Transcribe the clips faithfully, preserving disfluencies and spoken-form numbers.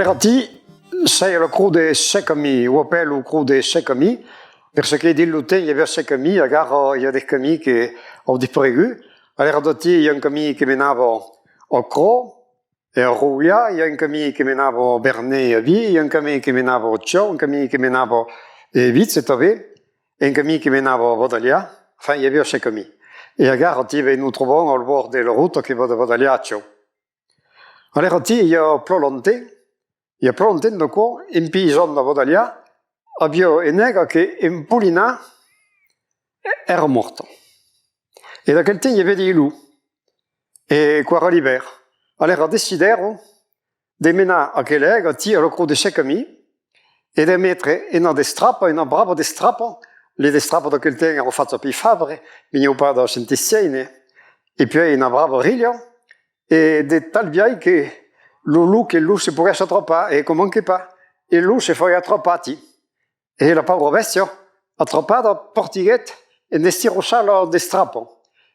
Alara, ti, sei a la crotz de sèt camins, o apèlo crotz de sèt camins, perque dins lo temps i aviá sèt camins, alara i a de camins que an disparegut. Alara, d'aicí, i a un camin que menava a Cròs e a Rolhar, i a un camin que menava a Vernet e a Vic, i a un camin que menava a Ciau, un camin que menava a Vic, e tanben, e un camin que menava a Badalhar, enfin, i aviá sèt camins. E alara, ti, ben, nos trobam al bòrd de la rota que va de Badalhar a Ciau. Alara, ti, i a plan longtemps, i a plan longtemps d'aquò, un païsan de Badalhar aviá un èga que, un polinar, èra mòrt. E d'aquel temps i aviá de lops. E quò èra l'ivèrn. Alara decidèron de menar aquel èga, ti, a la crotz de sèt camins, e de metre una destrapa, una brava destrapa, li destrapas d'aquel temps èran fachas pels fabres, venián pas de Sent-Estienne, e puèi una brava rilha, e de tal biais que lo lop, que lo lop se poguèsse atrapar, e quò manquèt pas, e lo lop se faguèt atrapar, ti. E la paura bèstia, atrapada, partiguèt en estirossar la destrapa.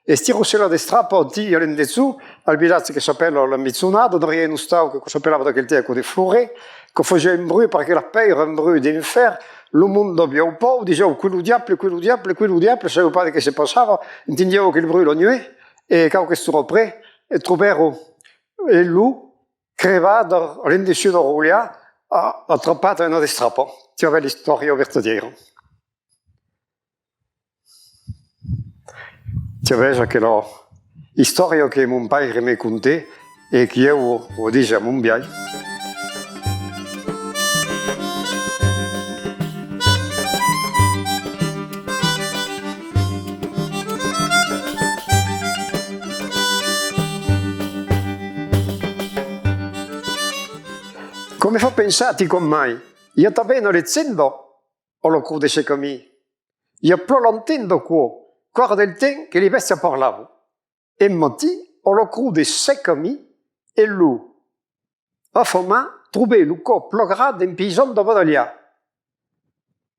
Estirossar la destrapa, ti, a l'endessús, al vilatge que s'apèla La Mejornada, darrièr un ostau que, que s'apelava d'aquel temps aquò de Floret, que fasiá un bruch, perque la pèira, un bruch d'enfèrn, lo monde aviá paur, disián: "Qu'es lo diable, qu'es lo diable, qu'es lo diable", sabián pas de qué se passava, entendián aquel bruch la nuèch, e qualque jorn après, e trobèron lo lop crebat a l'endessús de Rolhar, a-, atrapat a una destrapa. Ti avètz l'istòria vertadièra. Ti avètz aquela istòria que mon paire me contèt e que ieu o, o dise a mon biais. Quò me fa pensar, ti, quicòm mai, i a tanben una legenda a la crotz de sèt camins. I a plan longtemps d'aquò, quò èra del temps que li bèstias parlavan. Un matin, a la crotz de sèt camins, un lop afamat trobèt lo còp plan gras d'un païsan de Badalhar.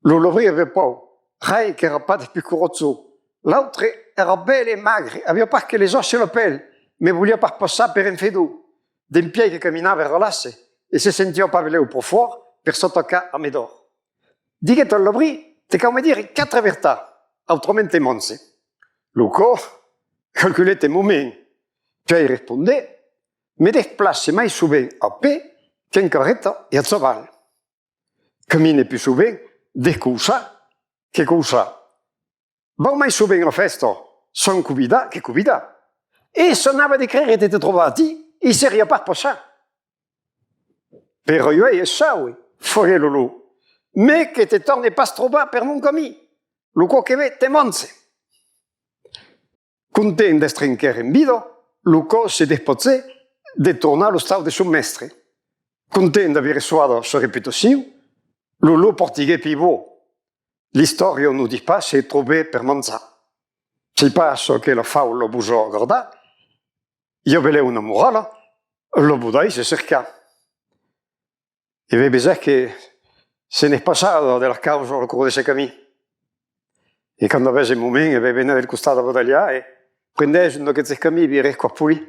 Lo lop aviá paur, rai qu'èra pas dels pus coratjós. L'autre èra bèl e magre, aviá pas que les òsses e la pèl, mas voliá pas passar per un fedon. Dempièi que caminava èra lasse e se sentiá pas benlèu pro fòrt per s'atacar a Medòr. Diguèt al lop: "Te cau me dire quatre vertats, autrament te manje." Lo còp calculèt un moment, puèi respondèt: "Me desplace mai sovent a pè qu'en carreta e a chaval. Camine pus sovent descauçat que cauçat. Vau mai sovent a fèsta sens convidar que convidat. E s'anava de creire de te trobar aquí, i seriá pas passat." "Per uèi es sauve", faguèt lo lop, "mas que te tòrne pas trobar per mon camin. Lo còp que ven te manje." Content d'èstre enquèra en vida, lo còp se despachèt de tornar a l'ostau de son mèstre. Content d'aver sauvat sa reputacion, lo lop partiguèt pus bòrd. L'istòria nos ditz pas se trobèt per manjar. Sai pas çò que la faula vos a gardat. I a benlèu una morala, la podètz cercar. E ben, vesètz que se n'es passat de las causas al cors de sèt camins. E quand avètz un moment, e ben, venètz del costat de Badalhar e prendètz un d'aquestes camins, veiretz qu'es polit.